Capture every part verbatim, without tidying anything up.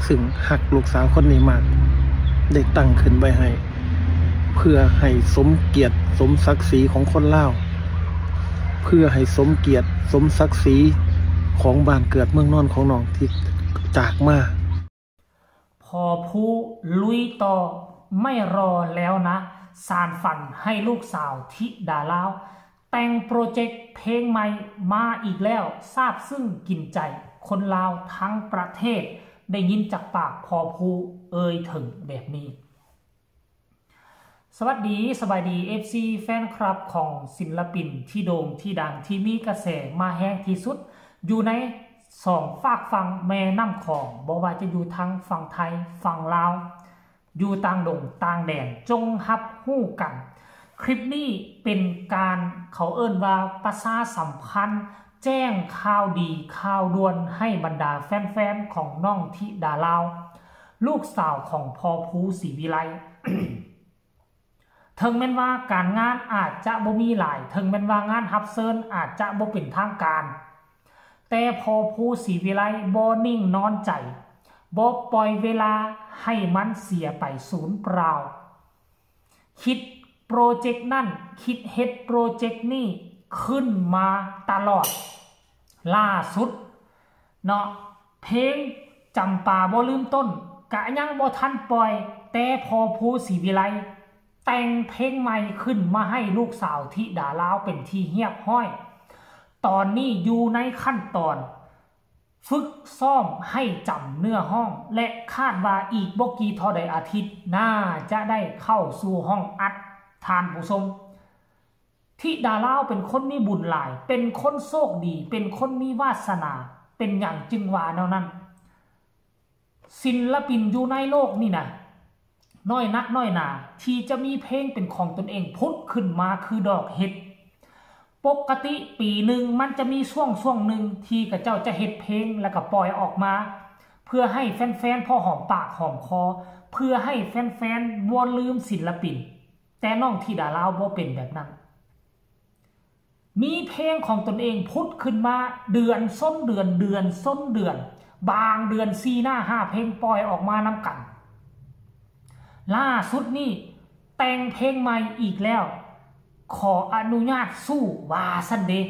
ซึ่งฮักลูกสาวคนนี้มาก ได้ตั้งขึ้นไว้ให้ เพื่อให้สมเกียรติสมศักดิ์ศรีของคนลาว เพื่อให้สมเกียรติสมศักดิ์ศรีของบ้านเกิดเมืองนอนของน้องที่จากมา พอผู้ลุยต่อไม่รอแล้วนะ สานฝันให้ลูกสาวธิดาลาว แต่งโปรเจกต์เพลงใหม่มาอีกแล้ว ซาบซึ้งกินใจคนลาวทั้งประเทศ ได้ยินจากปากพอผู้เอ่ยถึงแบบนี้ สวัสดีสบายดี เอฟซี แฟนคลับของศิลปินที่โด่งที่ดังที่มีกระแสมาแฮงที่สุด อยู่ในสองฟากฝั่งแม่น้ำของ บ่ว่าจะอยู่ทางฝั่งไทยฝั่งลาว อยู่ต่างดงต่างแดนจงฮับฮู้กัน คลิปนี้เป็นการเขาเอิ้นว่าประชาสัมพันธ์ แจ้งข่าวดีข่าวด่วนให้บรรดาแฟนๆของน้องธิดาลาว ลูกสาวของพอผู้ศรีวิไล เถิงแม้นว่าการงานอาจจะบ่มีหลาย เถิงแม้นว่างานฮับเซิญอาจจะบ่เป็นทางการ แต่พอผู้ศรีวิไลบ่นิ่งนอนใจ บ่ปล่อยเวลาให้มันเสียไปสูญเปล่า คิดโปรเจกต์นั่น คิดเฮ็ดโปรเจกต์นี่ขึ้นมาตลอด ล่าสุดเนาะ เพลงจำปาบ่ลืมต้น กะยังบ่ทันปล่อย แต่พอผู้ศรีวิไล แต่งเพลงใหม่ขึ้นมาให้ลูกสาวธิดาลาวเป็นที่เรียบร้อย ตอนนี้อยู่ในขั้นตอน ฝึกซ้อมให้จำเนื้อฮ้อง และคาดว่าอีกบ่กี่เท่าใดอาทิตย์ น่าจะได้เข้าสู่ห้องอัด ท่านผู้ชม ธิดาลาวเป็นคนมีบุญหลาย เป็นคนโชคดี เป็นคนมีวาสนา เป็นหยังจึงว่าแนวนั้น ศิลปินอยู่ในโลกนี่นะ น้อยนักน้อยหนา ที่จะมีเพลงเป็นของตนเองผุดขึ้นมาคือดอกเห็ด ปกติปีหนึ่งมันจะมีช่วงช่วงหนึ่งที่เขาเจ้าจะเฮ็ดเพลงแล้วก็ปล่อยออกมา เพื่อให้แฟนๆพอหอมปากหอมคอ เพื่อให้แฟนๆบ่ลืมศิลปิน แต่น้องธิดาลาวบ่เป็นแบบนั้น มีเพลงของตนเองผุดขึ้นมาเดือนซ้นเดือน เดือนซ้นเดือน บางเดือนสี่หน้าห้าเพลงปล่อยออกมานำกัน ล่าสุดนี่แต่งเพลงใหม่อีกแล้ว ขออนุญาตสู้ ว่าซั่นเด้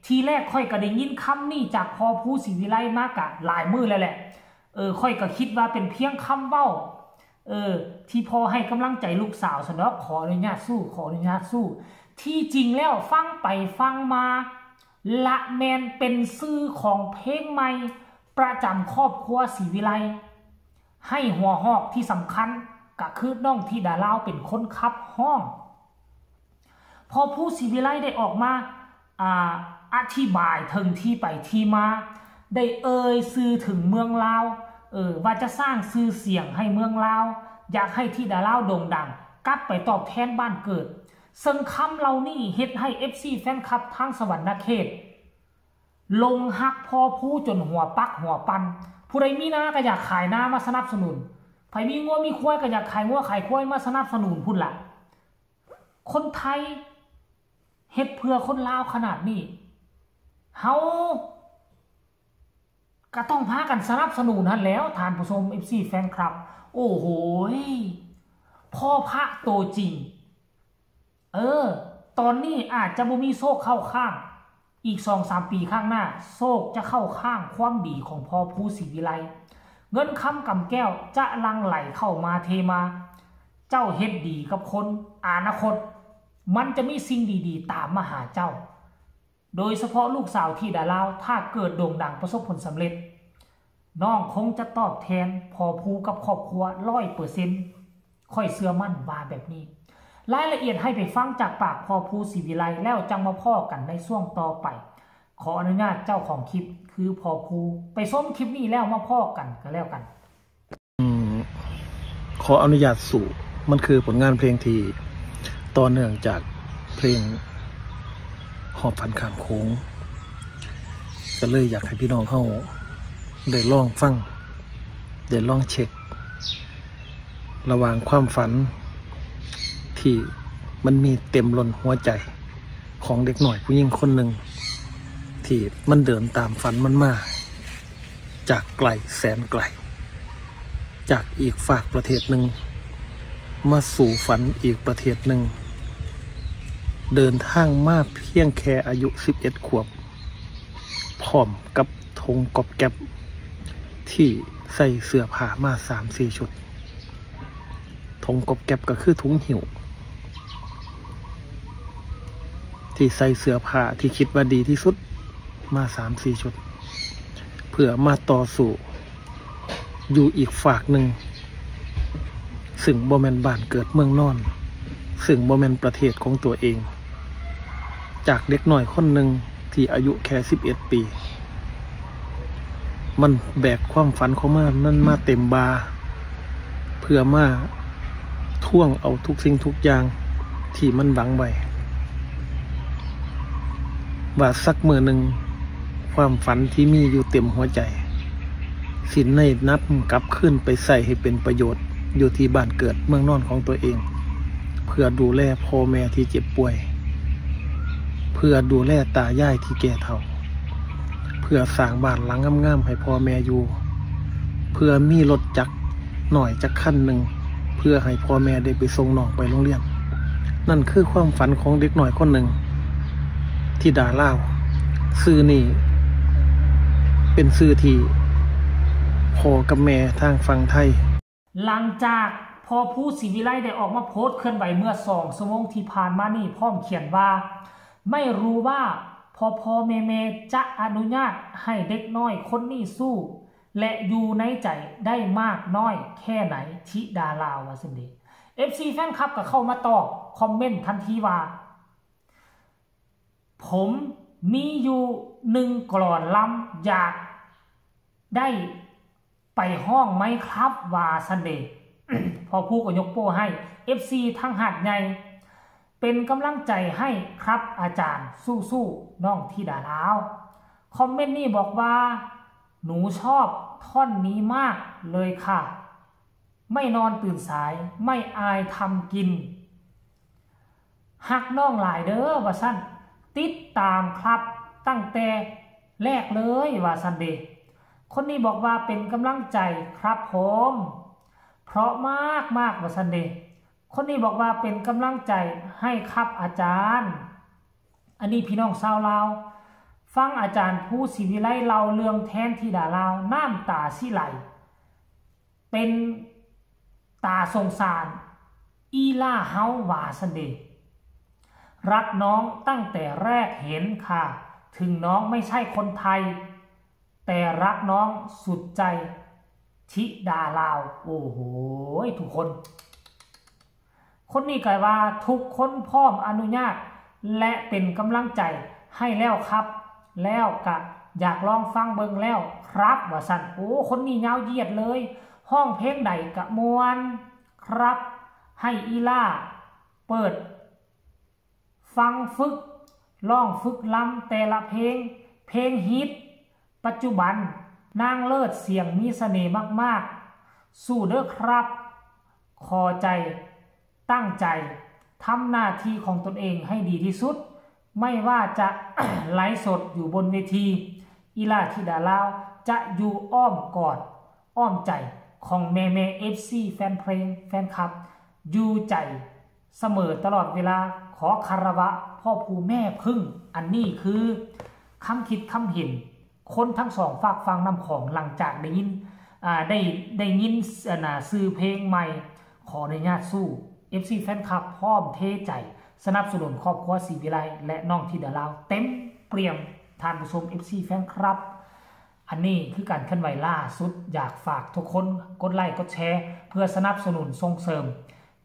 ทีแรกข้อยก็ได้ยินคำนี้จากพอผู้ศรีวิไลมากะหลายมื้อแล้วแหละ เออ ข้อยก็คิดว่าเป็นเพียงคำเว้า เออ ที่พอให้กำลังใจลูกสาวซั่นดอก ขออนุญาตสู้ ขออนุญาตสู้ ที่จริงแล้วฟังไปฟังมา ละแม่นเป็นชื่อของเพลงใหม่ประจำครอบครัวศรีวิไล ให้หัวหอกที่สำคัญก็คือน้องธิดาลาวเป็นคนขับฮ้อง พอผู้ศรีวิไลได้ออกมา อ่า อธิบายถึงที่ไปที่มา ได้เอ่ยชื่อถึงเมืองลาว เออ ว่าจะสร้างชื่อเสียงให้เมืองลาว อยากให้ธิดาลาวโด่งดัง กลับไปตอบแทนบ้านเกิด ซึ่งคำเหล่านี้เฮ็ดให้ เอฟซี แฟนคลับทางสวรรณเขต หลงฮักพอผู้จนหัวปักหัวปัน ผู้ใดมีนาก็อยากขายนามาสนับสนุน ไผมีงัวมีควายก็อยากขายงัวขายควายมาสนับสนุนพุ้นล่ะ คนไทยเฮ็ดเพื่อคนลาวขนาดนี้ เฮาก็ต้องพากันสนับสนุนหั้นแหล้ว ท่านผู้ชม เอฟซี แฟนคลับ โอ้โหย พ่อพระตัวจริง เออ ตอนนี้อาจจะบ่มีโชคเข้าข้าง อีกสองสามปีข้างหน้า โชคจะเข้าข้างความดีของพอผู้ศรีวิไล เงินคำกำแก้วจะหลั่งไหลเข้ามาเทมา เจ้าเฮ็ดดีกับคน อนาคต มันจะมีสิ่งดีๆตามมาหาเจ้า โดยเฉพาะลูกสาวธิดาลาว ถ้าเกิดโด่งดังประสบผลสำเร็จ น้องคงจะตอบแทนพอผู้กับครอบครัวร้อยเปอร์เซ็นต์ ข้อยเชื่อมั่นว่าแบบนี้ รายละเอียดให้ไปฟังจากปากพอผู้ศรีวิไล แล้วจั่งมาพ้อกันในช่วงต่อไป ขออนุญาตเจ้าของคลิปคือพอผู้ ไปชมคลิปนี้แล้วมาพ้อกันก็แล้วกัน อืม ขออนุญาตสู้ มันคือผลงานเพลงที่ต่อเนื่องจากเพลงหอบฝันข้ามโขง ก็เลยอยากให้พี่น้องเฮาได้ลองฟัง ได้ลองเช็ค ระหว่างความฝันที่มันมีเต็มล้นหัวใจของเด็กน้อยผู้หญิงคนหนึ่ง ที่มันเดินตามฝันมันมา จากไกลแสนไกล จากอีกฟากประเทศหนึ่ง มาสู่ฝันอีกประเทศหนึ่ง เดินทางมาเพียงแค่อายุสิบเอ็ดขวบ พร้อมกับถงกอบแก๊บที่ใส่เสื้อผ้ามาสามสี่ชุด ถงกอบแก๊บก็คือถุงหิ้ว ที่ใส่เสื้อผ้าที่คิดว่าดีที่สุดมาสามสี่ชุด เพื่อมาต่อสู้อยู่อีกฟากหนึ่ง ซึ่งบ่แม่นบ้านเกิดเมืองนอน ซึ่งบ่แม่นประเทศของตัวเอง จากเด็กน้อยคนหนึ่งที่อายุแค่สิบเอ็ดปี มันแบกความฝันของมันนั้นมาเต็มบ่า เพื่อมาทวงเอาทุกสิ่งทุกอย่างที่มันหวังไว้ ว่าสักมื้อหนึ่งความฝันที่มีอยู่เต็มหัวใจ สิได้นำกลับคืนไปใช้ให้เป็นประโยชน์อยู่ที่บ้านเกิดเมืองนอนของตัวเอง เพื่อดูแลพ่อแม่ที่เจ็บป่วย เพื่อดูแลตายายที่แก่เฒ่า เพื่อสร้างบ้านหลังงามๆให้พ่อแม่อยู่ เพื่อมีรถจักรน้อยจักคันหนึ่ง เพื่อให้พ่อแม่ได้ไปส่งน้องไปโรงเรียน นั่นคือความฝันของเด็กน้อยคนหนึ่ง ธิดาลาว ชื่อนี้เป็นชื่อที่พ่อกับแม่ทางฝั่งไทย หลังจากพ่อภูศรีวิไลได้ออกมาโพสต์เคลื่อนไหวเมื่อสองชั่วโมงที่ผ่านมานี่ พร้อมเขียนว่า ไม่รู้ว่าพ่อพ่อแม่แม่จะอนุญาตให้เด็กน้อยคนนี้สู้ และอยู่ในใจได้มากน้อยแค่ไหน ธิดาลาว ว่าซั่นเด้ เอฟซี แฟนคลับก็เข้ามาตอบคอมเมนต์ทันทีว่า ผมมีอยู่หนึ่งกลอนลำ อยากได้ไปฮ้องไหมครับ ว่าซั่นเด้ พ่อภูก็ยกโป้ให้ เอฟซี ทั้งหาดใหญ่ เป็นกำลังใจให้ครับอาจารย์ สู้ๆ น้องธิดาลาว คอมเมนต์นี้บอกว่า หนูชอบท่อนนี้มากเลยค่ะ ไม่นอนตื่นสาย ไม่อายทำกิน ฮักน้องหลายเด้อ ว่าซั่น ติดตามครับตั้งแต่แรกเลย ว่าซั่นเด้ คนนี้บอกว่าเป็นกำลังใจครับผม เพราะมากมาก ว่าซั่นเด้ คนนี้บอกว่าเป็นกำลังใจให้ครับอาจารย์ อันนี้พี่น้องชาวลาว ฟังอาจารย์ภูศรีวิไลเล่าเรื่องแทนธิดาลาว น้ำตาสิไหล เป็นตาสงสาร อีหล่าเฮา ว่าซั่นเด้ รักน้องตั้งแต่แรกเห็นค่ะ ถึงน้องไม่ใช่คนไทย แต่รักน้องสุดใจ ธิดาลาว โอ้โห ทุกคน คนนี้ก็ว่าทุกคนพร้อมอนุญาต และเป็นกำลังใจให้แล้วครับ แล้วก็อยากลองฟังเบิ่งแล้วครับ ว่าซั่น โอ้ คนนี้ยาวเหยียดเลย ฮ้องเพลงใดก็ม่วนครับ ให้อีหล่าเปิดฟังฝึกร้องฝึกลำแต่ละเพลง เพลงฮิตปัจจุบัน นางเลิศเสียงมีเสน่ห์มากๆ สู้เด้อครับ ขอใจตั้งใจทำหน้าที่ของตนเองให้ดีที่สุด ไม่ว่าจะ ไลฟ์สดอยู่บนเวที อีหล่าธิดาลาวจะอยู่อ้อมกอดอ้อมใจของแม่แม่ เอฟซี แฟนเพลงแฟนคลับ อยู่ใจเสมอตลอดเวลา ขอคารวะพ่อภูแม่พึ่ง อันนี้คือคำคิดคำเห็นคนทั้งสองฟากฝั่งน้ำของหลังจากได้ยิน อ่า ได้ได้ยิน อ่า ชื่อเพลงใหม่ ขออนุญาตสู้ เอฟซี แฟนคลับพร้อมเทใจสนับสนุนครอบครัวศรีวิไลและน้องธิดาลาวเต็มเปี่ยม ท่านผู้ชม เอฟซี แฟนคลับ อันนี้คือการเคลื่อนไหวล่าสุด อยากฝากทุกคนกดไลค์กดแชร์ เพื่อสนับสนุนส่งเสริม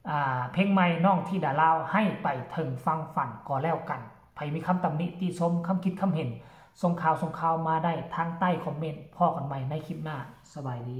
อ่า เพลงใหม่น้องธิดาลาวให้ไปถึงฝั่งฝันก็แล้วกัน ใผมีคำตำหนิติชม คำคิดคำเห็น ส่งข่าวส่งข่าวมาได้ทางใต้คอมเมนต์ พ้อกันใหม่ในคลิปหน้า สบายดี